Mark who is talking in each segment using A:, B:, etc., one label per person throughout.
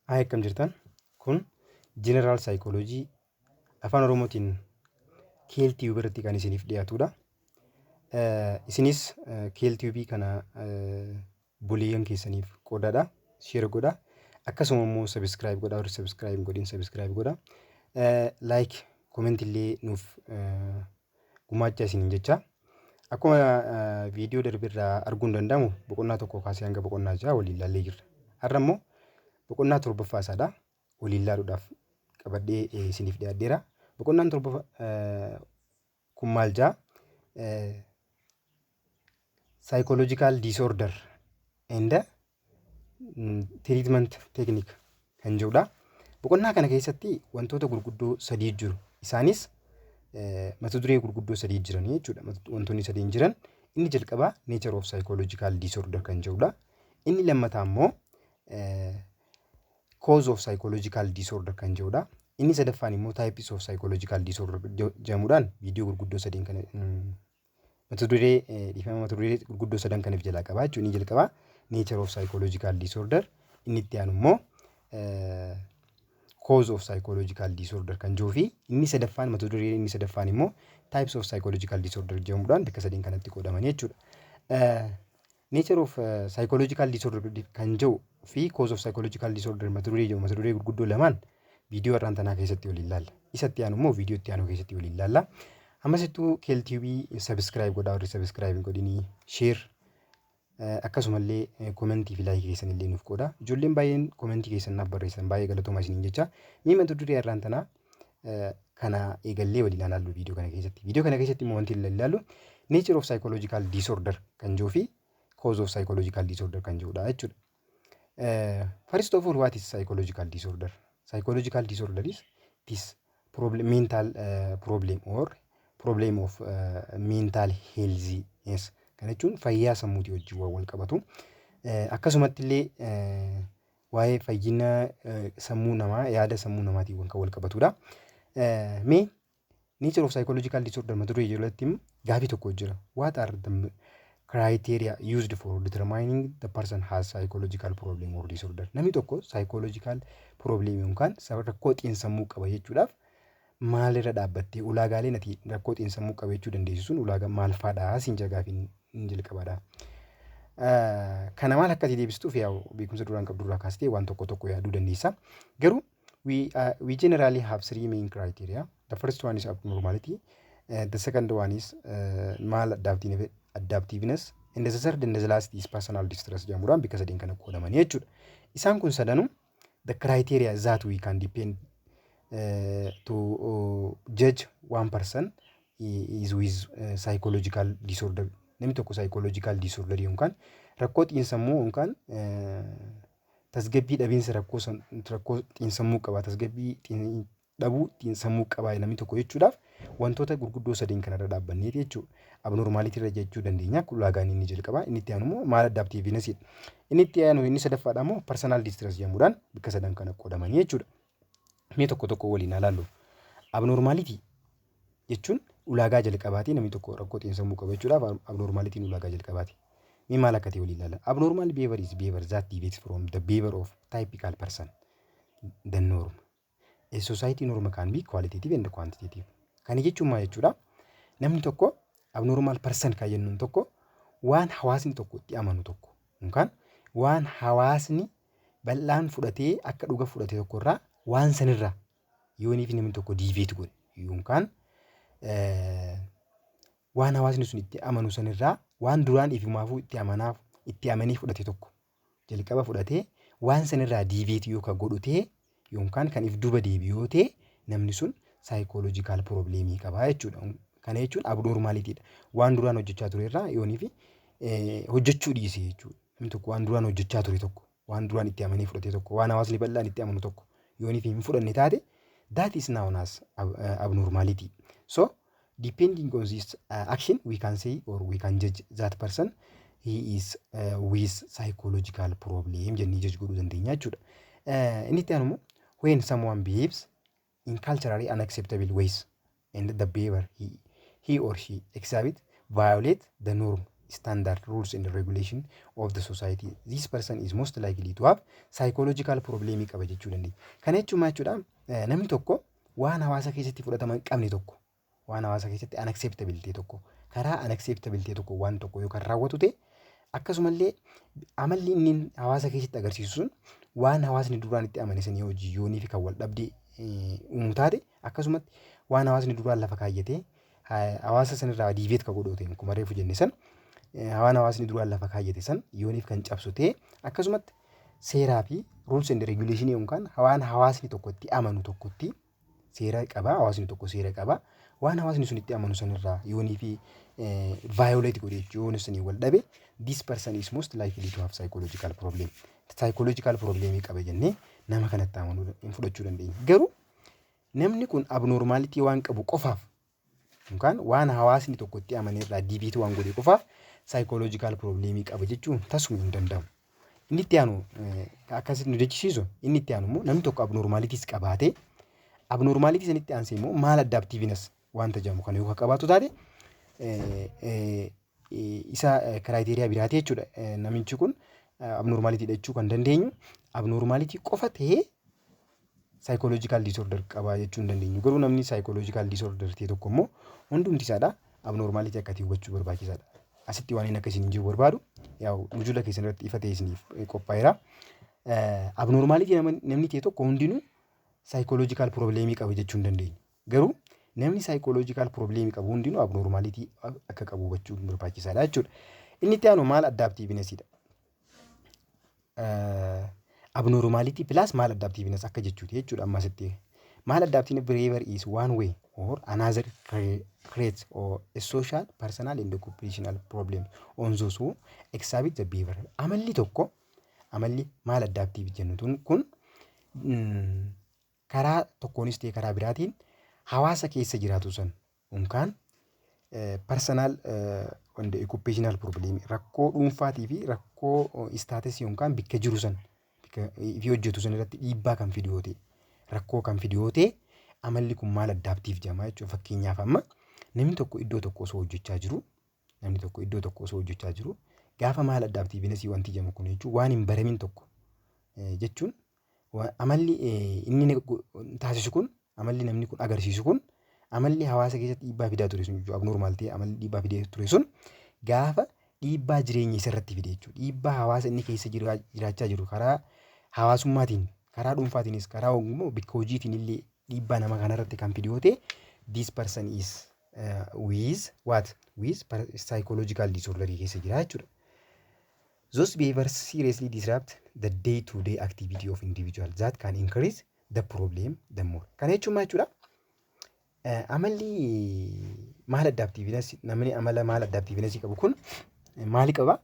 A: Haa, akkam jirtan? Kun General Psychology Afaan Oromootiin Keeltii biratti kan isiniif dhiyaatudha. Isinis Keeltii kana buleeyyan keessaniif qoodadha. Share godha. Akkasuma immoo subscribe godha. Warri subscribe godhin subscribe godha. Like, comment illee nuuf gumaacha isiniin jecha. Akkuma viidiyoo darbirraa arguun danda'amu, boqonnaa 1 kaasee hanga boqonnaa 6 waliin ilaallee jirra. Har'a immoo boqonnaa torbaffaa isaadha. Waliin ilaaluudhaaf qabadhee isiniif dhiyaadheera. Boqonnaan torbaffaa kun maal jaa? Psychological disorder and treatment technique kan jedhudha. Boqonnaa kana keessatti wantoota gurguddoo sadii jiru. Isaanis mata duree gurguddoo sadii jiranii jechuudha. Wantoonni sadiin jiran inni jalqabaa nature of psychological disorder kan jedhudha. Inni lammataa immoo cause of psychological disorder kan jedhudha. Inni sadaffaan immoo types of psychological disorder jedhamuudhaan viidiyoo gurguddoo sadiin kana, mata duree, dhiifama, mata duree gurguddoo sadan kanaaf jalaa qabaa jechuudha. Inni jalqabaa nature of psychological disorder, inni itti aanu immoo cause of psychological disorder kan jiruu fi inni sadaffaan, mata duree inni sadaffaan immoo types of psychological disorder jedhamuudhaan bakka sadiin kanatti qoodamanii jechuudha. Nature of psychological disorder kan jedhu fi cause of psychological disorder mata duree jedhu, mata duree gurguddoo lamaan viidiyoo har'aan tanaa keessatti waliin ilaalla. Isa itti aanu immoo viidiyoo itti aanu keessatti waliin ilaalla. Ammasittuu Keeltiibii subscribe godhaa, warri subscribe hin godhinii share, akkasumallee comment fi like keessan illee nuuf qooda. Ijoolleen baay'een comment keessan naaf barreessan, baay'ee galatoomaa isiniin jecha. Mee mata duree har'aan tanaa kana eegallee waliin ilaallu viidiyoo kana keessatti. Viidiyoo kana keessatti immoo wanti ilaallu nature of psychological disorder kan jiruu fi cause of psychological disorder kan jedhudha jechuudha. First of all, what is psychological disorder? Psychological disorder is this problem, mental problem or problem of mental health. Yes. Kana jechuun fayyaa sammuutii wajjin waan wal qabatu. Akkasumatti illee waa'ee fayyina sammuu namaa, yaada sammuu namaatiin kan wal qabatudha. Mee nature of psychological disorder mata duree jalatti gaafii tokko jira. What are the criteria used for determining the person has psychological problem or disorder? Namni tokko psychological problem yookaan rakkoo xiinsammuu qaba jechuudhaaf maalirra dhaabbattee, ulaagaaleen ati rakkoo xiinsammuu qaba jechuu dandeessu sun ulaagaa maal faadhaa siin jedha gaafiin inni jalqabaadha. Kana maal akkasii deebistuuf yaa'u beekumsa duraan qabdu irraa kaastee waan tokko tokko yaaduu dandeessa. Garuu we generally have three main criteria. The first one is abnormality. The second one is maladaptiveness. And the third and the last is personal distress jedhamuudhaan bakka sadiin kana qoodamanii jechuudha. Isaan kun sadanuu the criteria that we can depend to judge one person is with psychological disorder. Namni tokko psychological disorder yookaan rakkoo xiinsammuu yookaan tasgabbii dhabiinsa rakkoo xiinsammuu qaba, tasgabbii dhabuu xiinsammuu qaba namni tokko jechuudhaaf wantoota gurguddoo sadiin kanarra dhaabbanneeti jechuudha. Abnormality irra jechuu dandeenya. Ulaagaan inni jalqabaa, inni itti aanu immoo maladaptiveness. Inni itti aanu, inni sadaffaadha immoo personal distress jedhamuudhaan bakka sadan kana qoodamanii jechuudha. Mee tokko tokko waliin haa ilaallu. Abnormality jechuun ulaagaa jalqabaati, namni tokko rakkoo xiinsammuu qaba jechuudhaaf abnormalityn ulaagaa jalqabaati. Mee maal akka ta'e waliin ilaalla. Abnormal behavior is behavior that deviates from the behavior of typical person, the norm. A society norm can be qualitative and quantitative. Kana jechuun maal jechuudha? Namni tokko abnormal person kan jennuun tokko waan hawaasni tokko itti amanu tokko yookaan waan hawaasni bal'aan fudhatee akka dhuga fudhate tokkorraa, waan sanirraa yooniif namni tokko deviate godhe yookaan waan hawaasni sun itti amanu sanirraa, waan duraan ifumaafuu itti amanaaf itti amanee fudhate tokko jalqaba fudhatee waan sanirraa deviate yoo ka godhu ta'e yookaan kan if duba deebi'u yoo ta'e, namni sun psychological problemii qaba jechuudha. Kana jechuun abnormalitydha. Waan duraan hojjechaa ture irraa yoonii fi hojjechuu dhiise jechuudha. Namni tokko waan duraan hojjechaa ture tokko, waan duraan itti amanee fudhate tokko, waan hawaasni bal'aan itti amanu tokko yoonii fi hin fudhanne taate, that is known as abnormality. So depending on this action, we can say or we can judge that person, he is with psychological problem jennee judge godhuu dandeenya jechuudha. Inni itti aanu immoo when someone behaves in culturally unacceptable ways and the behavior he or she exhibit violate the norm standard rules and regulation of the society, this person is most likely to have psychological problem qaba jechuu dandeenya. Kana jechuun maal jechuudha? Namni tokko waan hawaasa keessatti fudhatama hin qabne tokko, waan hawaasa keessatti unacceptable ta'e tokko, karaa unacceptable ta'e tokko waan tokko yookaan raawwatu ta'e, akkasumallee amalli inni hawaasa keessatti agarsiisu sun waan hawaasni duraan itti amane sanii hojii yoonii fi kan wal dhabdee uumu taate, akkasumatti waan hawaasni duraan lafa kaayyatee hawaasa sanirraa deviate kan godhu ta'e, akkuma reefu jenne san, waan hawaasni duraan lafa kaayyate san yooniif kan cabsu ta'e, akkasumatti seeraa fi rules and regulation yookaan waan hawaasni tokko itti amanu tokkotti seera qaba, hawaasni tokko seera qaba, waan hawaasni sun itti amanu sanirraa yoonii fi violate godhe jechuun yoon sanii wal dhabe, this person is most likely to have psychological problem. Psychological problem qaba jennee nama kanatti amanuu hin fudhachuu dandeenya. Garuu namni kun abnormality waan qabu qofaaf yookaan waan hawaasni tokko itti amane irraa deviate waan godhe qofaaf psychological problem qaba jechuun tasuma hin danda'amu. Inni itti aanu akkasitti nu jechisiisu, inni itti aanu immoo namni tokko abnormalities qabaatee, abnormality sanitti aansee immoo maladaptiveness wanta jedhamu kana yoo qabaatu taate, isa criteria biraati jechuudha. Namichi kun abnormality jechuu kan dandeenyu abnormality qofa ta'ee psychological disorder qaba jechuu hin dandeenyu. Garuu namni psychological disorder ta'e tokko immoo hundumti isaadha abnormality akka ta'e hubachuu barbaachisaadha. Asitti waan inni akka isin jiru barbaadu yaa'u module keessan irratti ifa ta'e isiniif qophaa'eera. Abnormality namni ta'e tokko hundinuu psychological problemii qaba jechuu hin dandeenyu. Garuu namni psychological problemii qabu hundinuu abnormality akka qabu hubachuu barbaachisaadha jechuudha. Inni itti aanu maladaptivenessidha. Abnormality plus maladaptiveness akka jechuuti jechuudha ammasitti. Maladaptive behavior is one way or another creates or a social, personal and occupational problem on those who exhibit the behavior. Amalli tokko, amalli maladaptive jennu kun, karaa tokkoonis ta'e karaa biraatiin hawaasa keessa jiraatu san yookaan personal and occupational problem, rakkoo dhuunfaatii fi rakkoo statusii yookaan bakka jiru san, bakka fi hojjetu san irratti dhiibbaa kan fidu yoo ta'e, rakkoo kan fidu yoo ta'e, amalli kun maladaptive jedhama jechuudha. Fakkeenyaaf, amma namni tokko iddoo tokko osoo hojjechaa jiru, namni tokko iddoo tokko osoo hojjechaa jiru, gaafa maladaptivenessii wanti jedhamu kun jechuun waan hin baramin tokko jechuun, amalli inni taasisu kun, amalli namni kun agarsiisu kun, amalli hawaasa keessatti dhiibbaa fidaa ture sun jechuudha. Abnormal ta'e amalli dhiibbaa fidee ture sun gaafa dhiibbaa jireenya isa irratti fide jechuudha. Dhiibbaa hawaasa inni keessa jiraachaa jiru karaa hawaasummaatiin, karaa dhuunfaatiinis, karaa immoo bakka hojiitiin illee dhiibbaa nama kanarratti kan fidu yoo ta'e, this person is with what, with psychological disorder keessa jira jechuudha. Those behaviors seriously disrupt the day to day activity of individual that can increase the problem the more. Kana jechuun maal jechuudha? Amalli maladaptiveness, namni amala maladaptivenessii qabu kun maali qaba?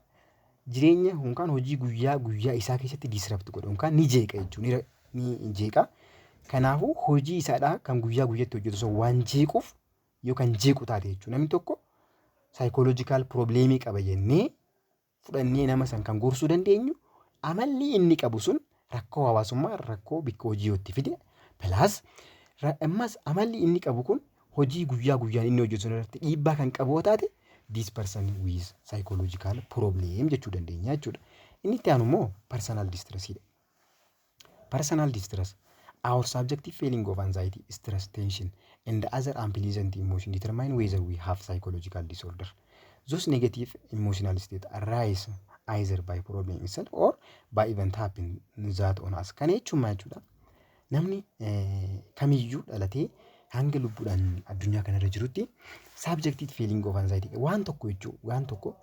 A: Jireenya yookaan hojii guyyaa guyyaa isaa keessatti disrupt godha yookaan ni jeeqa jechuudha. Ni jeeqa. Kanaafuu hojii isaadhaa kan guyyaa guyyaatti hojjetu sun waan jeequuf yookaan jeequ taate jechuudha. Namni tokko psychological problemii qaba jennee fudhannee nama san kan gorsuu dandeenyu amalli inni qabu sun rakkoo hawaasummaa, rakkoo bakka hojii yoo itti fide, plus ammas amalli inni qabu kun hojii guyyaa guyyaan inni hojjetu sun irratti dhiibbaa kan qabu yoo taate, this person with psychological problem jechuu dandeenya jechuudha. Inni itti aanu immoo personal distress dha. Personal distress, our subjective feeling of anxiety, stress, tension and other unpleasant emotion determine whether we have psychological disorder. Those negative emotional state arise either by problem itself or by event happen that on us. Kana jechuun maal jechuudha? Namni kamiyyuu dhalatee hanga lubbuudhaan addunyaa kanarra jirutti subjective feeling of anxiety waan tokko jechuudha. Waan tokko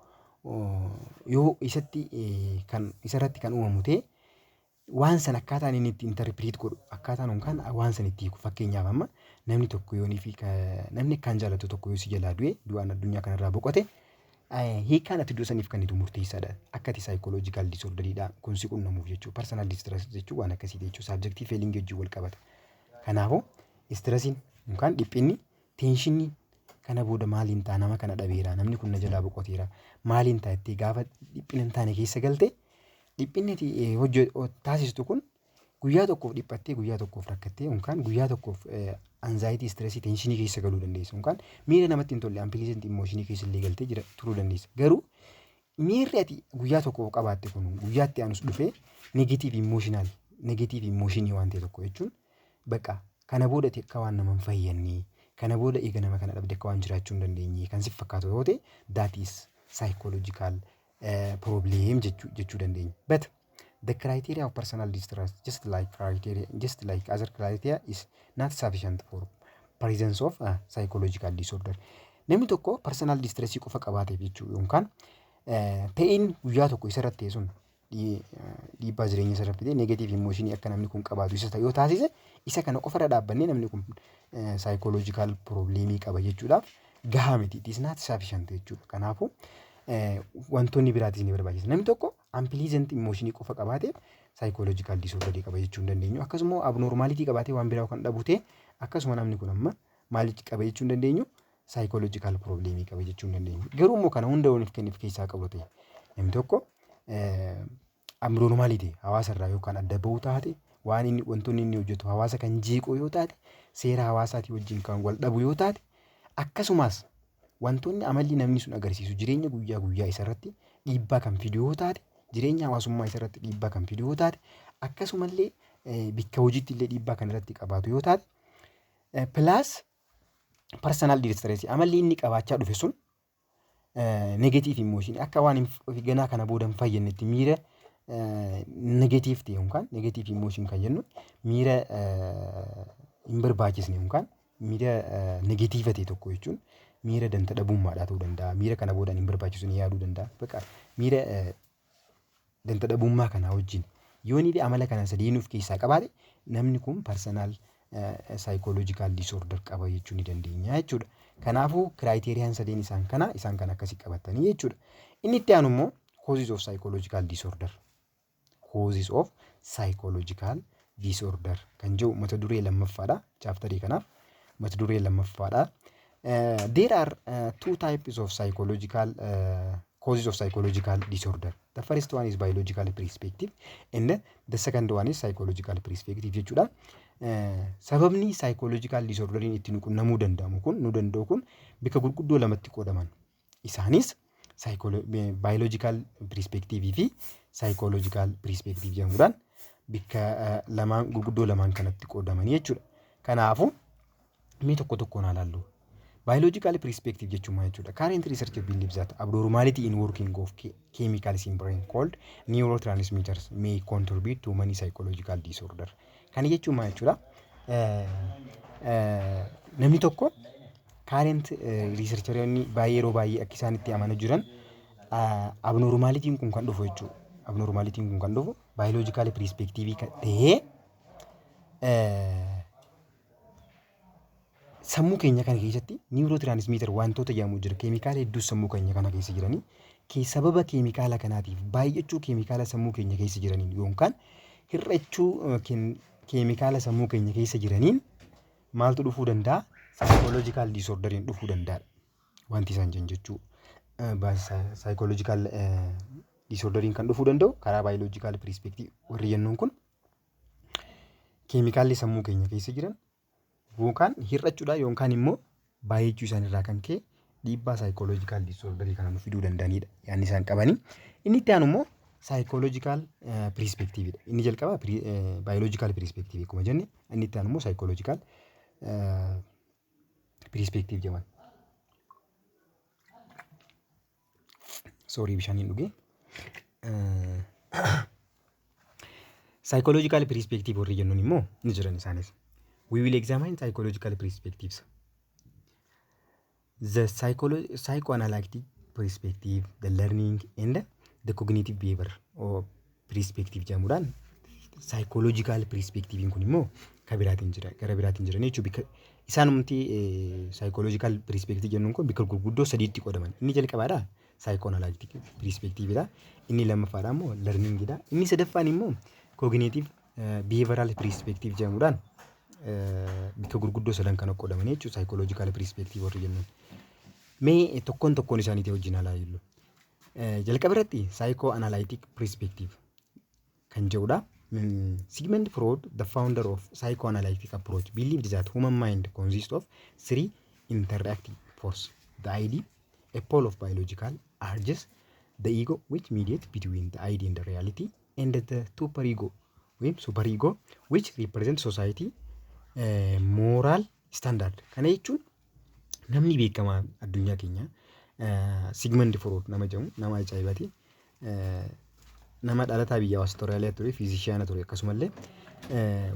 A: yoo isatti kan isarratti kan uumamu ta'e, waan san akkaataan inni itti interpret godhu, akkaataan yookaan waan san itti hiiku. Fakkeenyaaf, amma namni tokko yoonii fi namni akkaan jaallatu tokko yoo si jalaa du'e, du'aan addunyaa kanarraa boqote, hiikkaan ati iddoo saniif kennitu murteessaadha. Akka ati psychological disorderiidha kun si qunnamuuf jechuudha. Personal distress jechuun waan akkasiiti jechuudha. Subjective feeling wajjin wal qabata. Kanaafuu stressiin yookaan dhiphinni, tensionni kana booda maaliin ta'a, nama kana dhabeera, namni kun na jalaa boqoteera, maaliin ta'a jettee gaafa dhiphina hin taane keessa galte, dhiphinni ati taasistu kun Guyyaa tokkoof dhiphattee, guyyaa tokkoof rakkattee, yookaan guyyaa tokkoof anxiety, stressii, tensionii keessa galuu dandeessa, yookaan miira namatti hin tolle, unpleasant emotionii keessa illee galtee jira turuu dandeessa. Garuu miirri ati guyyaa tokkoof qabaatte kun guyyaatti aanus dhufee negative emotional, negative emotionii waan ta'e tokko jechuun bakka kana booda ati akka waan nama hin fayyannee, kana booda eega nama kana dhabde akka waan jiraachuu hin dandeenye kan si fakkaatu yoo ta'e, that is psychological problem jechuu dandeenya. But the criteria of personal distress, just like criteria, just like other criteria, is not sufficient for presence of psychological disorder. Namni tokko personal distressii qofa qabaateef jechuu yookaan ta'in guyyaa tokko isarratti ta'e sun dhiibbaa jireenya isarra fidee negative emotionii akka namni kun qabaatu isa yoo taasise, isa kana qofarra dhaabbannee namni kun psychological problemii qaba jechuudhaaf gahaa miti. It is not sufficient jechuudha. Kanaafuu wantoonni biraatis ni barbaachisa. Namni tokko unpleasant emotionii qofa qabaate psychological disorderii qaba jechuu hin dandeenyu. Akkasuma abnormality qabaatee waan biraa kan dhabu ta'e, akkasuma namni kun amma maal qaba jechuu hin dandeenyu, psychological problemii qaba jechuu hin dandeenyu. Garuu immoo kana hunda of kenniif keessaa qabu ta'e, namni tokko abnormality hawaasa irraa yookaan adda bahuu taate, waan inni wantoonni inni hojjetu hawaasa kan jeequ yoo taate, seera hawaasaatii wajjin kan wal dhabu yoo taate, akkasumas wantoonni amalli namni sun agarsiisu jireenya guyyaa guyyaa isarratti dhiibbaa kan fidu yoo taate, jireenya hawaasummaa isarratti dhiibbaa kan fidu yoo taate, akkasumallee bikka hojiitti illee dhiibbaa kan irratti qabaatu yoo taate, plus personal distressii amalli inni qabaachaa dhufe sun negative emotionii akka waan ganaa kana booda hin fayyadnetti miira negative ta'e yookaan negative emotion kan jennu miira hin barbaachisne yookaan miira negative ta'e tokko jechuun miira danta dhabummaadhaa ta'uu danda'a. Miira kana booda hin barbaachisu ni yaaduu danda'a. Bakka miira danta dhabummaa kanaa wajjin yoo inni amala kana sadiin of keessaa qabaate, namni kun personal psychological disorder qaba jechuu ni dandeenya jechuudha. Kanaafuu criteriaan sadeen isaan kana akkasii qabatanii jechuudha. Inni itti aanu immoo causes of psychological disorder. Causes of psychological disorder kan jedhu mata duree lammaffaadha. Chapterii kanaaf mata duree lammaffaadha. There are two types of psychological causes of psychological disorder. The first one is biological perspective and the second one is psychological perspective jechuudha. Sababni psychological disorderiin itti nu qunnamuu danda'amu kun nu danda'u kun bika gurguddoo lamatti qoodaman. Isaanis biological perspective fi psychological perspective jedhamuudhaan bikka lamaan gurguddoo lamaan kanatti qoodamanii jechuudha. Kanaafuu mee tokko tokkoon haa ilaallu. Biological perspective jechuun maal jechuudha? Current research believes that abnormality in working of chemicals in brain called neurotransmitters may contribute to many psychological disorder. Kana jechuun maal jechuudha? Namni tokko current researcheroonni baay'ee yeroo baay'ee akka isaan itti amanaa jiran abnormalityn kun kan dhufu jechuudha. Abnormalityn kun kan dhufu biological perspective ta'ee sammuu keenya kana keessatti neurotransmitter wantoota jedhamu jira. Keemikaala hedduu sammuu keenya kana keessa jiranii sababa keemikaala kanaatiif baay'achuu keemikaala sammuu keenya keessa jiraniin yookaan hir'achuu keemikaala sammuu keenya keessa jiraniin maaltu dhufuu danda'a? Psychological disorderiin dhufuu danda'a. Wanti isaan jedhan jechuu. Psychological disorderiin kan dhufuu danda'u karaa biological perspective warri jennuun kun keemikaalli sammuu keenya keessa jiran yookaan hir'achuudha yookaan immoo baay'achuu isaaniirraa kan ka'e dhiibbaa psychological disorderii kana nu fiduu danda'anidha yaadni isaan qabanii. Inni itti aanu immoo psychological perspectiveidha. Inni jalqabaa biological perspectiveii akkuma jenne, inni itti aanu immoo psychological perspective jedhama. Sorry, bishaan hin dhugee. Psychological perspective warri jennuun immoo ni jiran isaanis. We will examine psychological perspectives. The psychoanalytic perspective, the learning and the cognitive behavior or perspective jedhamuudhaan psychological perspective kun immoo kan biraatiin jira, gara biraatiin jiran jechuudha. Isaanumti psychological perspective jennuun kun bakka gurguddoo sadiitti qoodaman. Inni jalqabaadha psychoanalytic perspective dha. Inni lammaffaadha immoo learning dha. Inni sadaffaan immoo cognitive behavioral perspective jedhamuudhaan bakka gurguddoo sadan kana qoodaman jechuudha psychological perspective warri jennuun. Mee tokkoon tokkoon isaaniitii wajjin haa ilaallu. Jalqaba irratti psychoanalytic perspective kan jedhudha. Sigmund Freud, the founder of psychoanalytic approach, believed that human mind consists of three interacting forces: the ID, a pole of biological urges, the ego, which mediates between the ID and the reality, and the superego, ወይም superego, which represents society moral standard. Kana jechuun namni beekamaan addunyaa keenya Sigmund Freud nama jedhamu nama ajaa'ibaati. Nama dhalataa biyya Awustiraaliyaa ture, physician ture. Akkasumallee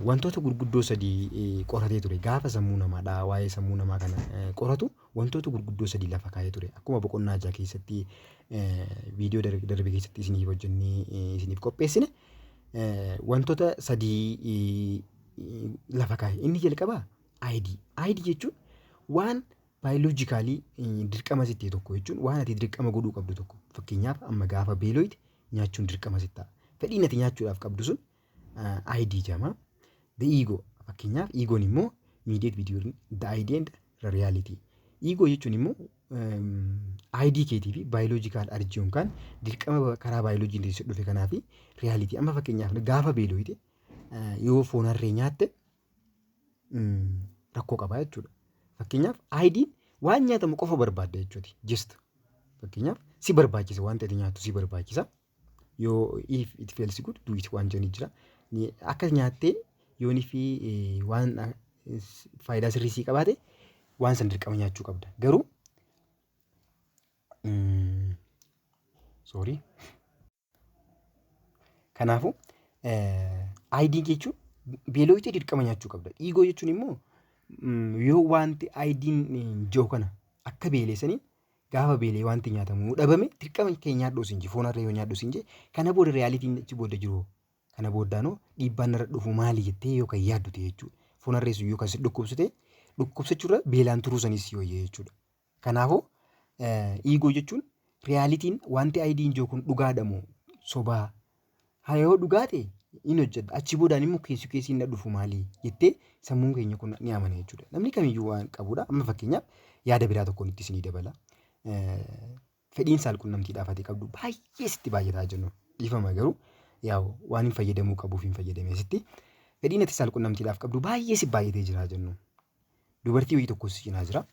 A: wantoota gurguddoo sadii qoratee ture. Gaafa sammuu namaadha, waa'ee sammuu namaa kana qoratu, wantoota gurguddoo sadii lafa kaa'ee ture. Akkuma boqonnaa 6 keessatti viidiyoo darbe keessatti isiniif hojjennee isiniif qopheessine, wantoota sadii lafa kaa'e. Inni jalqabaa ID. ID jechuun waan biologically dirqama sitti tokko jechuun waan ati dirqama godhuu qabdu tokko. Fakkeenyaaf, amma gaafa beelooyite nyaachuun dirqama sitti ta'a. Fedhiin ati nyaachuudhaaf qabdu sun ID jedhama. The ego, fakkeenyaaf, egoon immoo mediate between the ID and the reality. Ego jechuun immoo ID keetii fi biological urge yookaan dirqama karaa baayoloojiin si dhufe kanaa fi reality. Amma fakkeenyaaf, gaafa beelooyite yoo foon harree nyaatte rakkoo qabaa jechuudha. Fakkeenyaaf, ID'n waan nyaatamu qofa barbaadda jechuuti. Just fakkeenyaaf, si barbaachisa, wanta ati nyaattu si barbaachisa. Yoo "if it feels good, do it" waan jedhanii jira. Akka nyaattee yoonii fi waan faayidaa sirrii sii qabaate, waan san dirqama nyaachuu qabda. Garuu, sorry. Kanaafuu ID jechuun beelooyitee dirqama nyaachuu qabda. Ego jechuun immoo yoo wanti ID'n jiru kana akka beeleessaniin gaafa beelee wanti nyaatamu dhabame, dirqama kee nyaadhu siin jee, foon harree yoo nyaadhu siin jee, kana booda realityn achi booda jiru, kana booddaanoo dhiibbaan narra dhufu maali jettee yoo kan yaaddu ta'e jechuudha. Foon harree sun yoo kan si dhukkubsate, dhukkubsachuurra beelaan turuu sanis si wayya jechuudha. Kanaafuu ego jechuun realityn wanti ID'n jiru kun dhugaadha moo sobaa? Haa, yoo dhugaa ta'e hin hojjedha, achi boodaan immoo keessi keessi hin dhufu maali jettee sammuun keenya kun ni amana jechuudha. Namni kamiyyuu waan qabudha. Amma fakkeenyaaf, yaada biraa tokkoon itti isinii dabala. Fedhiin saalqunnamtiidhaaf ati qabdu baay'ee sitti baay'ataa jennu, dhiifama, garuu yaa'u waan hin fayyadamuu qabuuf hin fayyadame sitti. Fedhiin ati saalqunnamtiidhaaf qabdu baay'ee si baay'atee jira jennu. Dubartii wayii tokko si cinaa jira.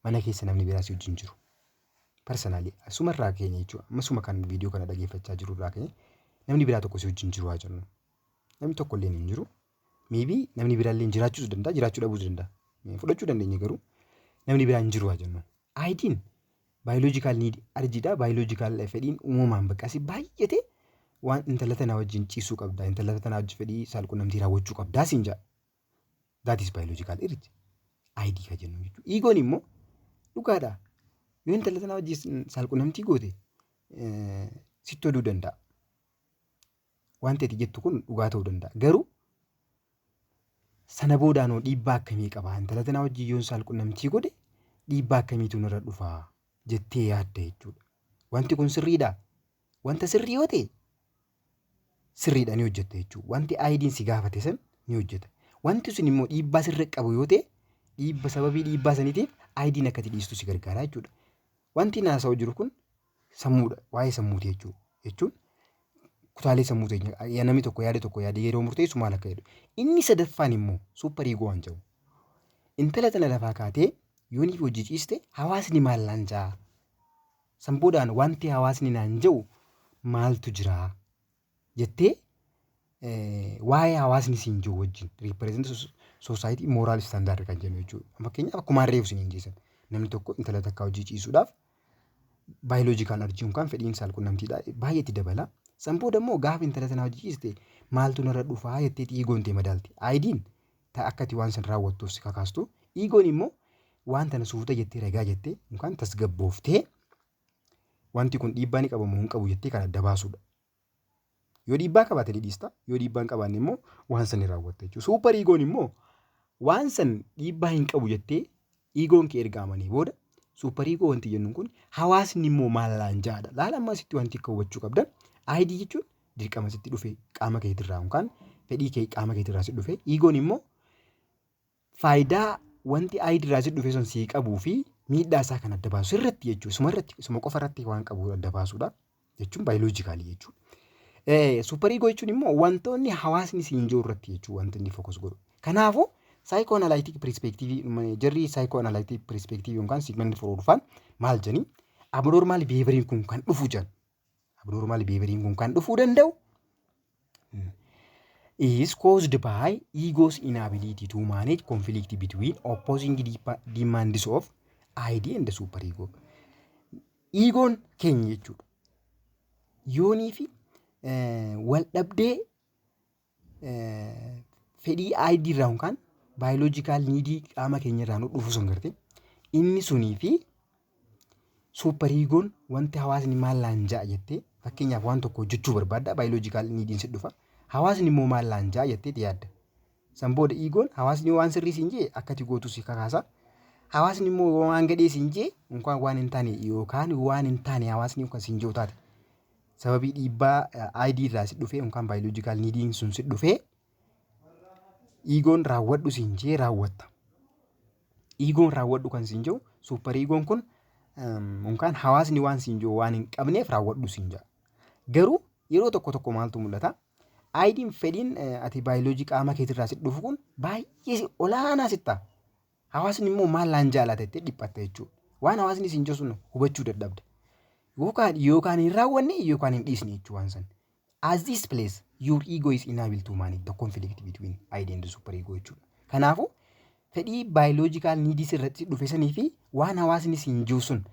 A: Mana keessa namni biraa si wajjin jiru. Personally, asumarraa keenya jechuudha. Ammasuma kan viidiyoo kana dhageeffachaa jiru irraa keenya, namni biraa tokko si wajjin jiru haa jennu. Namni tokko illee hin jiru. Maybe namni biraallee jiraachuus danda'a, jiraachuu dhabuus danda'a. Fudhachuu dandeenya, garuu namni biraa hin jiru haa jennu. ID'n biological need urgedha. Biological fedhiin uumamaan bakka asii baay'ate waan intala tanaa wajjin ciisuu qabda. Intala tanaa wajjin fedhii saalqunnamtii raawwachuu qabdaa siin jedha. That is biological urge. ID ka jennu jechuudha. Egoon immoo dhugaadha. Yoo intala tanaa wajjin saalqunnamtii goote sitti toluu danda'a. Wanti ati jettu kun dhugaa ta'uu danda'a. Garuu sana boodaanoo dhiibbaa akkamii qaba? Intala tanaa wajjin yoon saalqunnamtii godhe dhiibbaa akkamiitu narra dhufaa jettee yaadda jechuudha. Wanti kun sirriidhaa? Wanta sirrii yoo ta'e, sirriidha, ni hojjetta jechuudha. Wanti ID'n si gaafate san ni hojjeta. Wanti sun immoo dhiibbaa sirra qabu yoo ta'e, dhiibba sababii dhiibbaa saniitiif ID'n akka ati dhiistu si gargaara jechuudha. Wanti naasa'u jiru kun sammuudha. Waa'ee sammuuti jechuudha. Jechuun kutaalee sammuu teenya namni tokko yaada tokko yaadee yeroo murteessu maal akka jedhu. Inni sadaffaan immoo super ego waan jedhu. Intala tana lafaa kaatee yooniif hojii ciiste hawaasni maal naan ja'a? San boodaan wanti hawaasni naan jedhu maaltu jira? Jettee waa'ee hawaasni siin jiru wajjin represent society moral standard kan jennu jechuudha. Fakkeenyaaf, akkuma harreef isiniin jeessan, namni tokko intala takkaa hojii ciisuudhaaf biological urge yookaan fedhiin saalqunnamtiidha baay'ee itti dabala. San booda immoo gaafa intala tanaa hojii ciiste maaltu narra dhufaa jettee egoon ta'e madaalti. ID'n akka ati waan san raawwattuuf si kakaastu. Egoon immoo waan tana suuta jettee, ragaa jettee yookaan tasgabbooftee, wanti kun dhiibbaa ni qaba moo hin qabu jettee kan adda baasudha. Yoo dhiibbaa qabaate ni dhiista. Yoo dhiibbaa hin qabaanne immoo waan san ni raawwatta jechuudha. Super egoon immoo waan san dhiibbaa hin qabu jettee egoon kee erga amanii booda, super ego wanti jennuun kun hawaasni immoo maal naan jaadha. Laala, amma asitti wanti akka hubachuu qabdan, ID jechuun dirqama sitti dhufe qaama keetirraa yookaan fedhii kee qaama keetirraa si dhufe. Egoon immoo faayidaa wanti ID irraa si dhufe sun sii qabuu fi miidhaa isaa kan adda baasu irratti jechuudha. Isuma irratti, isuma qofa irratti waan qabu adda baasuudha jechuun biologically jechuudha. Super ego jechuun immoo wantoonni hawaasni siin jiru irratti jechuudha wanti inni focus godhu. Kanaafuu psychoanalytic perspective, jarri psychoanalytic perspective yookaan Sigmund Freud faan maal jedhanii, abnormal behavioriin kun kan dhufu jedhan. Abnormal behavioriin kun kan dhufuu danda'u is caused by ego's inability to manage conflict between opposing demands of ID and the superego. Egoon keenya jechuudha. Yoonii fi wal dhabdee fedhii ID irraa yookaan biological needii qaama keenya irraa nu dhufu sun garte, inni sunii fi superegoon wanti hawaasni maal laan ja'a jettee, fakkeenyaaf waan tokko hojjechuu barbaadda, biological neediin si dhufa, hawaasni immoo maal laan ja'a jettee yaadda. San booda egoon hawaasni waan sirrii siin jee akkati gootu si kakaasa. Hawaasni immoo waan gadhee siin jee yookaan waan hin taane, yookaan waan hin taane hawaasni kan siin jiru taate, sababii dhiibbaa ID irraa si dhufee yookaan biological neediin sun si dhufee, egoon raawwadhu siin jee raawwatta. Egoon raawwadhu kan siin jiru super egoon kun yookaan hawaasni waan siin jiru waan hin qabneef raawwadhu siin jedha. Garuu yeroo tokko tokko maaltu mul'ata? IDn fedhiin ati baayoloojii qaama keetirraa si dhufu kun baay'ee olaanaa sitti ta'a. Hawaasni immoo maal laan jaalata jettee dhiphatta jechuudha. Waan hawaasni siin jiru sun hubachuu dadhabda. Yookaan hin raawwanne yookaan hin dhiisne jechuudha waan san. As this place your ego is unable to manage the conflict between ID and the super ego jechuudha. Kanaafuu fedhii biological needii irratti dhufe sanii fi waan hawaasni siin jiru sun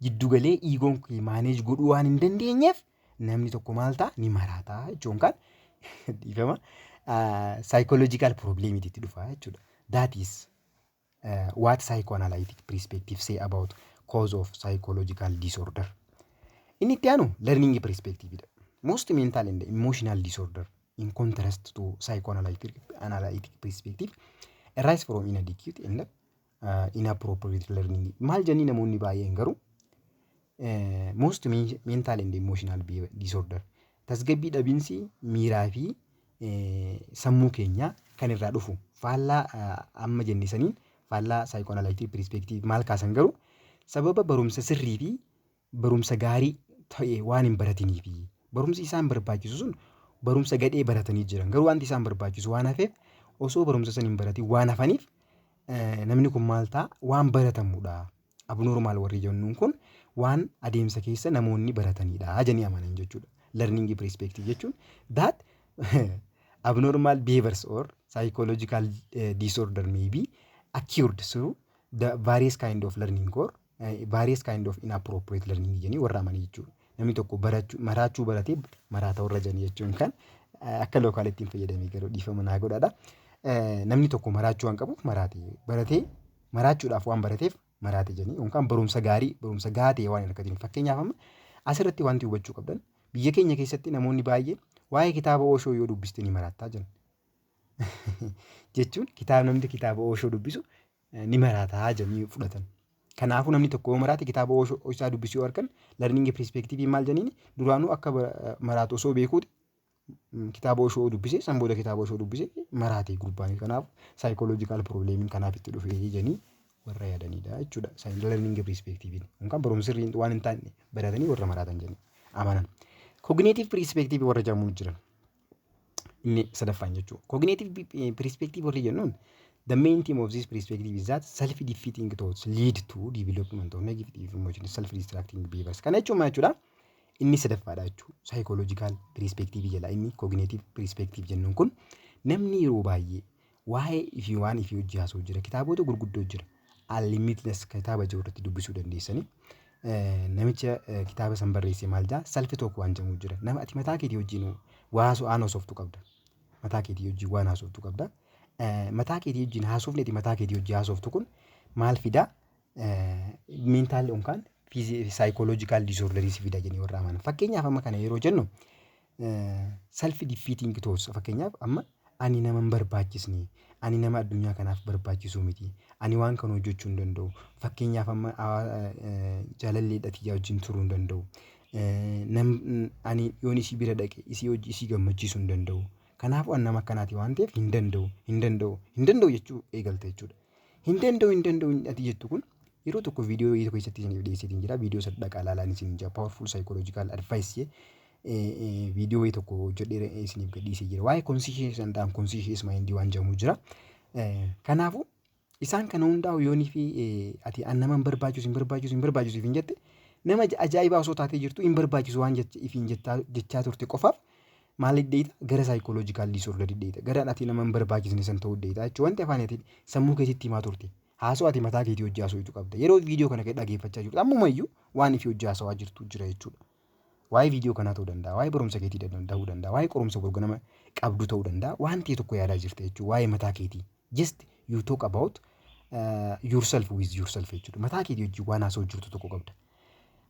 A: giddugalee egoon kee manage godhuu waan hin dandeenyeef, namni tokko maal ta'a? Ni maraataa jechuun kan dhiifama, psychological problemiitti itti dhufa jechuudha. That is what psychoanalytic perspective say about cause of psychological disorder. Inni itti aanu learning perspective dha. Most mental and emotional disorder, in contrast to psychoanalytic analytic perspective, arise from inadequate and inappropriate learning. Maal jennii, namoonni baay'een garuu most mental and emotional disorder, tasgabbii dhabiinsi miiraa fi sammuu keenyaa kan irraa dhufu, faallaa amma jenne saniin, faallaa psychoanalytic perspective maal kaasan garuu, sababa barumsa sirrii fi barumsa gaarii ta'e waan hin baratiniifi barumsi isaan barbaachisu sun barumsa gadhee baratanii jiran, garuu wanti isaan barbaachisu waan hafeef, osoo barumsa san hin baratin waan hafaniif, namni kun maal ta'a? Waan baratamudha. Abnormal warri jennuun kun waan adeemsa keessa namoonni baratanidha jedhanii amanan jechuudha. Learning perspective jechuun that abnormal behaviors or psychological disorder may be acquired through the various kind of learning or various kind of inappropriate learning jedhanii warra amanan jechuudha. Namni tokko barachuu maraachuu baratee maraata warra jedhanii jechuun kan akka localitti hin fayyadamee garuu dhiifama naa godhaadha. Namni tokko maraachuu waan qabuuf maraate, baratee maraachuudhaaf waan barateef maraate jedhanii, yookaan barumsa gaarii, barumsa gahaa ta'e waan hin argatin. Fakkeenyaaf amma asirratti wanti hubachuu qabdan, biyya keenya keessatti namoonni baay'een waa'ee kitaaba Oshoo yoo dubbiste ni maraattaa jiran. Jechuun kitaaba, namni kitaaba Oshoo dubbisu ni maraataa jedhanii fudhatan. Kanaafuu namni tokko yoo maraate, kitaaba Oshoo isaa dubbisu yoo argan, learning perspective maal jedhaniin, duraanuu akka maraatu osoo beekuuti kitaaba Oshoo dubbise, san booda kitaaba Oshoo dubbise maraate gurbaan, kanaaf psychological problemiin kanaaf itti dhufe jedhanii warra yaadanidha jechuudha. Learning perspective yookaan barumsa sirrii waan hin taane baratanii warra maraatan jedhanii amanan. Cognitive perspective warra jedhamu jiran. Inni sadaffaan jechuudha. Cognitive perspective warri jennuun, the main theme of this perspective is that self-defeating thoughts lead to development of negative emotions, self-destructing behaviors. Kana jechuun maal jechuudha? Inni sadaffaadha jechuudha. Psychological perspective jala inni cognitive perspective jennuun kun, namni yeroo baay'ee waa'ee ifii waan ifii hojii haasa'u jira. Kitaabota gurguddoo jira. Unlimitless kitaaba jiru irratti dubbisuu dandeessanii. Namicha kitaaba san barreesse maal jedhaa, self talk waan jedhamu jira. Nama ati mataa keetii wajjin waa haasoftu qabda. Mataa keetii wajjin waan haasoftu qabda. Mataa keetii wajjin haasofni ati mataa keetii wajjin haasoftu kun maal fidaa? Mental yookaan psychological disorderii si fida jedhanii warra amanan. Fakkeenyaaf amma kana yeroo jennu, self defeating thoughts, fakkeenyaaf amma ani nama hin barbaachisne, ani nama addunyaa kanaaf barbaachisu miti, ani waan kana hojjechuu hin danda'u, fakkeenyaaf amma jaalalleedha tiyyaa wajjin turuu hin danda'u, ani yoon isii bira dhaqe isii hojii isii gammachiisuu hin danda'u, kanaafuu ani nama akkanaati waan ta'eef hin danda'u, hin danda'u, hin danda'u jechuu eegalta jechuudha. Hin danda'u, hin danda'u ati jettu kun yeroo tokko viidiyoo keessatti isiniif dhiyeesseetiin jira. Viidiyoo sana dhaqaa ilaalaa isin jira. Powerful psychological advice. Viidiyoo tokko hojjedhee isiniif gadhiisee jira. Waa'ee conscious and unconscious mind waan jedhamu jira. Kanaafuu isaan kana hundaa'u yoonii fi ati an nama hin barbaachisu, hin barbaachisu, hin barbaachisu hin jette, nama ajaa'ibaa osoo taatee jirtu hin barbaachisu waan ifiin jechaa turte qofaaf maal deeta? Gara psychological disorder deeta, gara ati nama hin barbaachisne san ta'uu deeta jechuudha. Wanti afaan ati sammuu keessatti himaa turte, haasoo ati mataa keetii hojii haasoo qabda. Yeroo viidiyoo kana dhaggeeffachaa jirtu ammumayyuu waan ifii hojii haasawaa jirtu jira jechuudha. Waa'ee viidiyoo kanaa ta'uu danda'a, waa'ee barumsa keetii ta'uu danda'a, waa'ee qorumsa borga nama qabdu ta'uu danda'a, waan ta'e tokko yaadaa jirta jechuudha waa'ee mataa keetii. Just you talk about yourself with yourself jechuudha. Mataa keetii hojii waan haasoo jirtu tokko qabda.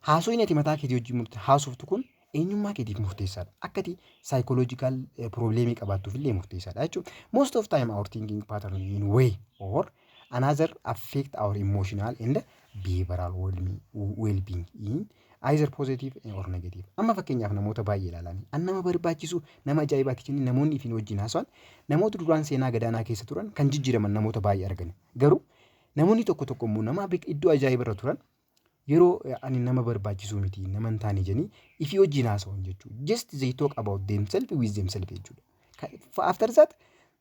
A: Haasoo ati mataa keetii hojii haasoftu kun eenyummaa keetiif murteessaadha. Akka ati psychological problemii qabaattuuf illee murteessaadha jechuudha. Most of time our thinking pattern in way or another affect our emotional and behavioral well-being in either positive or negative. Amma fakkeenyaaf namoota baay'ee ilaalanii an nama barbaachisu, nama ajaa'ibaati jennee namoonni ifiin wajjin haasa'an, namoota duraan seenaa gadaanaa keessa turan kan jijjiiraman namoota baay'ee argani. Garuu namoonni tokko tokko immoo nama iddoo ajaa'iba irra turan yeroo ani nama barbaachisuu miti, nama hin taane jedhanii ifii wajjin haasa'an jechuudha. Just they talk about themselves with themselves jechuudha. After that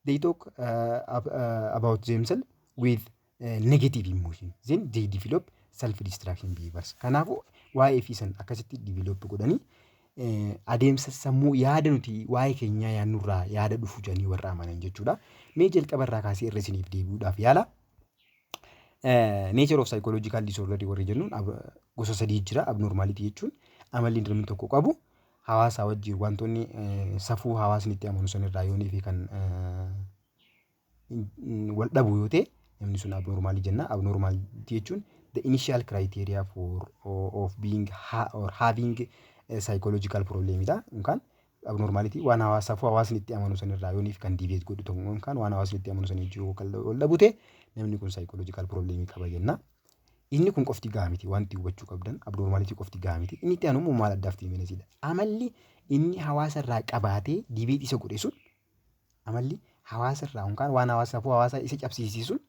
A: they talk about themselves with negative emotion. Then they develop self destruction behaviors. Kanaafuu waa'ee fi san akkasitti develop godhanii adeemsa sammuu yaada nuti waa'ee keenyaa yaadnurraa yaada dhufu jedhanii warra amanan jechuudha. Mee jalqaba irraa kaasee irra isiniif deebi'uudhaaf yaala. Nature of psychological disorder warri jennuun gosa sadii jira. Abnormality jechuun amalli namni tokko qabu hawaasa wajjin wantoonni safuu hawaasni itti amanu sanirraa yoonii fi kan wal dhabu yoo ta'e namni sun abnormalii jenna. Abnormality jechuun the initial criteria for of being ha or having a psychological problem dha. Yookaan abnormality waan hawaasa safuu hawaasni itti amanu sanirraa yooniif kan deviate godhu ta'u yookaan waan hawaasni itti amanu sanii wajjin wal dhabu ta'e namni kun psychological problem qaba jenna. Inni kun qofti gahaa miti, wanti hubachuu qabdan abnormality qofti gahaa miti. Inni itti aanu immoo maladaptiveness dha. Amalli inni hawaasa irraa qabaatee deviate isa godhe sun, amalli hawaasa irraa yookaan waan hawaasa safuu hawaasa isa cabsiisisun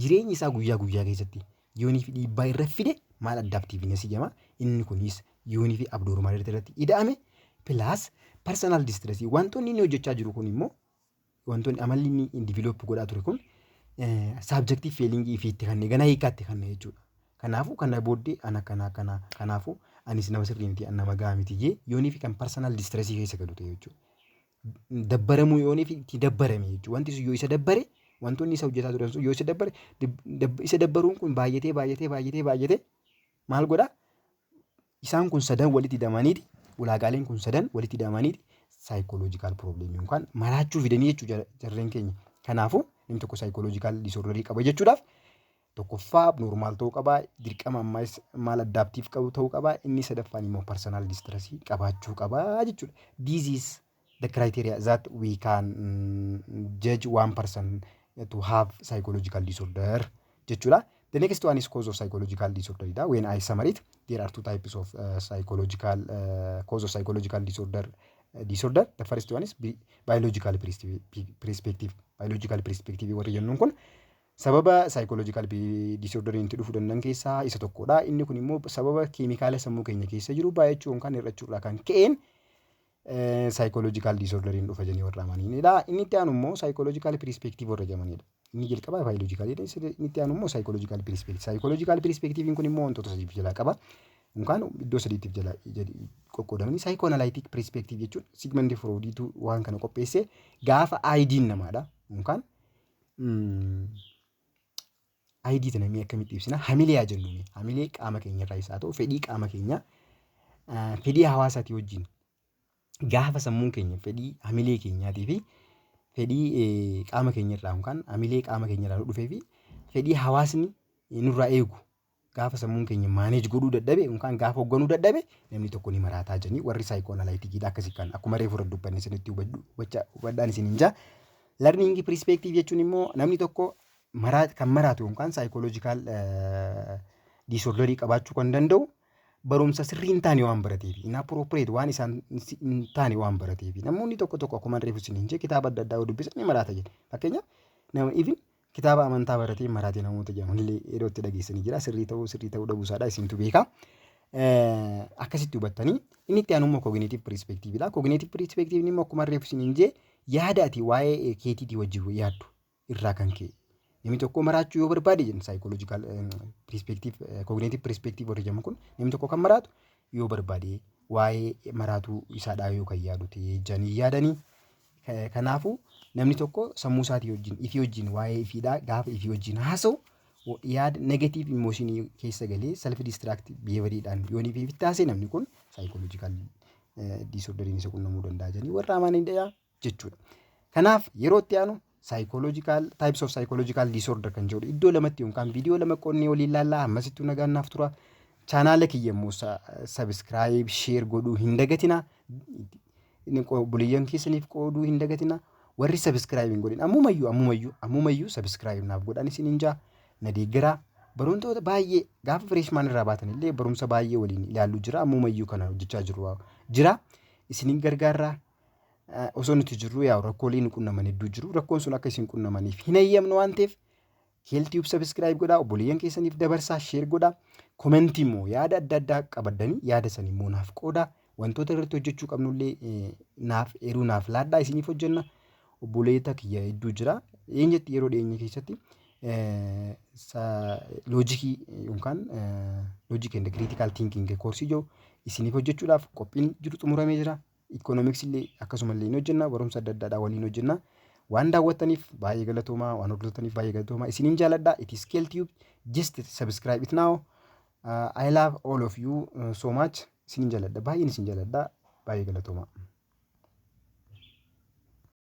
A: jireenya isaa guyyaa guyyaa keessatti yoonii fi dhiibbaa irra fide maladaptiveness jedhama. Inni kunis yoonii fi abnormality irratti ida'ame plus personal distress, wantoonni inni hojjechaa jiru kun immoo wantoonni amalli inni develop godhaa ture kun subjective feeling ifiitti kanneen gana hiikaatti kanneen jechuudha. Kanaafuu kana booddee ana kana kana kanaafuu anis nama sirrii miti, nama gahaa miti jee yoonii fi kan personal distress keessa galu ta'e jechuudha. Dabbaramuu yoonii fi itti dabbarame jechuudha. Wanti sun yoo isa dabbare, wantoonni isa hojjetaa turan sun yoo isa dabbare, isa dabbaruun kun baay'atee baay'atee baay'atee baay'atee maal godhaa? Isaan kun sadan walitti hidhamaniiti, ulaagaaleen kun sadan walitti hidhamaniiti psychological problemii yookaan maraachuu fidanii jechuudha jarreen keenya. Kanaafuu namni tokko psychological disorderii qaba jechuudhaaf tokkoffaa normal ta'uu qabaa, dirqama ammas maladaptive qabu ta'uu qabaa, inni sadaffaan immoo personal distressii qabaachuu qabaa jechuudha. This is the criteria that we can judge one person to have psychological disorder jechuudha. The next one is cause of psychological disorder dha. When I summary it, there are two types of psychological cause of psychological disorder. The first one is biological perspective. Biological perspective warri jennuun kun sababa psychological disorder itti dhufuu danda'an keessaa isa tokkodha. Inni kun immoo sababa keemikaala sammuu keenya keessa jiru baay'achuu yookaan hir'achuu irraa kan ka'een psychological disorderiin dhufa jedhanii warra amananidha. Inni itti aanu immoo psychological perspective warra jedhamanidha. Inni jalqabaa biologicalidha. Inni itti aanu immoo psychological perspective. Psychological perspectiviin kun immoo wantoota sadiif jalaa qaba. Yookaan iddoo sadiitti jala qoqqoodamanii. Psychoanalytic perspective jechuun Sigmund Freudiitu waan kana qopheesse. Gaafa idiin namaadha. Yookaan idii tana mee akkamitti ibsina? Hamilee haa jennuuni. Hamilee qaama keenya irraa isaa ta'u, fedhii qaama keenyaa fedhii hawaasaatii wajjin, gaafa sammuun keenya fedhii hamilee keenyaatii fi fedhii qaama keenya irraa yookaan hamilee qaama keenya irraa dhufee fi fedhii hawaasni nurraa eegu gaafa sammuun keenya manage godhuu dadhabe yookaan gaafa hoogganuu dadhabe namni tokko ni maraataa jedhanii warri psychoanalyticiidha. Akkasii kan akkuma reefu irra dubbanne sanitti hubadhaan isin hin jaa. Learning perspective jechuun immoo namni tokko kan maraatu yookaan psychological disorderii qabaachuu kan danda'u barumsa sirrii hin taane waan barateef, inappropriate waan isaan hin taane waan barateef. Namoonni tokko tokko akkuma reefu isin hin jee kitaaba adda addaa yoo dubbisan ni maraata jedhe. Fakkeenyaaf nama even kitaaba amantaa baratee maraate namoota jedhaman illee yeroo itti dhageessanii jira. Sirrii ta'uu dhabuu isaadha isintu beeka. Akkasitti hubattanii inni itti aanu immoo cognitive perspective dha. Cognitive perspective immoo akkuma reefu isiniin jee, yaada ati waa'ee keetiitii wajjin yaaddu irraa kan ka'e. Namni tokko maraachuu yoo barbaade jenna, psychological perspective, cognitive perspective warri jedhamu kun, namni tokko kan maraatu yoo barbaade, waa'ee maraatuu isaadhaa yoo kan yaadu ta'e jedhanii yaadanii. Kanaafuu namni tokko sammuu isaatii wajjin, ifii wajjin, waa'ee ifiidhaa gaafa ifii wajjin haasa'u, yaada negative emotion keessa galee self destructive behavioriidhaan yoo inni ifitti haasa'e, namni kun psychological disorderiin isa qunnamuu danda'a jedhanii warra amananidha jechuudha. Kanaaf yeroo itti aanu psychological types of psychological disorder kan jedhu iddoo lamatti yookaan viidiyoo lama qoonnee waliin ilaallaa. Ammasittuu nagaan naaf tura. Chaanaala kiyya immoo subscribe, share godhuu hin dagatina. Obboleeyyan keessaniif qooduu hin dagatina. Warri subscribe hin godhin ammumayyuu, ammumayyuu, ammumayyuu subscribe naaf godhan isiniin jaa, na deeggaraa. Barumsoota baay'ee gaafa freshman irraa baatan illee barumsa baay'ee waliin ilaallu jira. Ammumayyuu kana hojjechaa jiru jira. Isiniin gargaarraa. Osoo nuti jirru yaa rakkoolee nu qunnaman hedduu jiru. Rakkoon sun akka isin qunnamaniif hin eeyyamnu waan ta'eef, keeltiif subscribe godhaa, obboleeyyan keessaniif dabarsaa, share godhaa. Comment immoo yaada adda addaa qabaddanii yaada san immoo naaf qoodaa. Wantoota irratti hojjechuu qabnullee naaf eeruu naaf laadhaa, isiniif hojjenna. Obboleetta kiyya hedduu jira. Dhiyeenyatti, yeroo dhiyeenya keessatti logic yookaan logic and critical thinking course jiru isiniif hojjechuudhaaf qophiin jiru xumuramee jira. Economics illee akkasumallee ni hojjenna. Barumsa adda addaadhaa waliin hojjenna. Waan daawwattaniif baay'ee galatoomaa, waan hordoftaniif baay'ee galatoomaa. Isiniin jaaladha. It is Keltube. Just subscribe it now. I love all of you so much. Isiniin jaaladha. Baay'een isin jaaladha. Baay'ee galatoomaa.